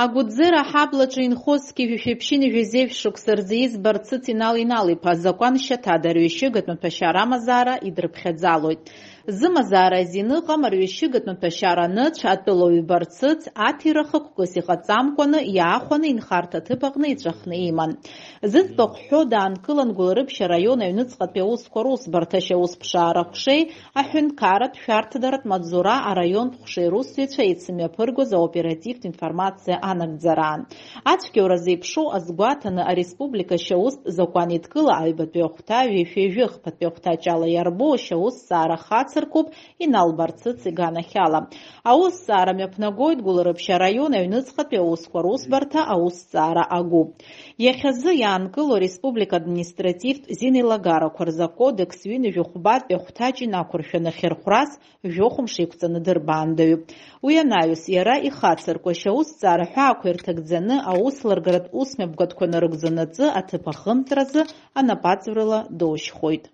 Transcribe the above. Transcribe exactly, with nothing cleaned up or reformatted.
Агәыӡера аҳаблаҿы инхо зқьи жәшәи ԥшьынҩажәи зеижә шықәса рзы ииз Барцыц Инал Инал-иԥа азакәан шьаҭада арҩашьыгатә маҭәашьара амазаара идрыԥхьаӡалоит. Зымазаара азин ыҟам арҩашьыгатә маҭәашьара аныцә атәылауаҩ Барцыц аҭира хықәкыс иҟаҵамкәаны иаахәаны инхарҭа аҭыԥ аҟны иҵәахны иман. Зыӡбахә ҳәо даанкылан Гәылрыԥшь араион аҩныҵҟатәи аусқәа русбарҭа ашьаусԥшаара аҟәшеи аҳәынҭқарратә шәарҭадаратә маҵзура араионтә ҟәшеи русзуҩцәа еицымҩаԥыргоз аоперативтә информациа анагӡараан. Ацәгьоура зеиԥшу азгәаҭаны ареспублика ашьаустә закәан еидкыла аҩбатәи ахәҭа ҩажәи жәыхԥатәи ахәҭаҷ ала иарбоу ашьаусҭҵаара хацыркуп Инал Барцыц иганахьала. Аусҭҵаара мҩаԥнагоит Гәылрыԥшь араион аҩныҵҟатәи аусқәа русбарҭа аусҭҵаара агәыԥ. Иахьазы иаанкылоу ареспублика административтә зинеилагарақәа рзы акодекс ҩынҩажәи хәбатәи ахәҭаҷ инақәыршәаны хьырхәрас жәохә мшы иқәҵаны дырбаандаҩуп. Уи анаҩс, иара ихацырку ашьаусҭҵаара аҳәаақәа ирҭагӡаны аус лыргаратә усмҩаԥгатәқәа нарыгӡонаҵы аҭыԥ ахымҵразы анапаҵаҩрала доушьхоит.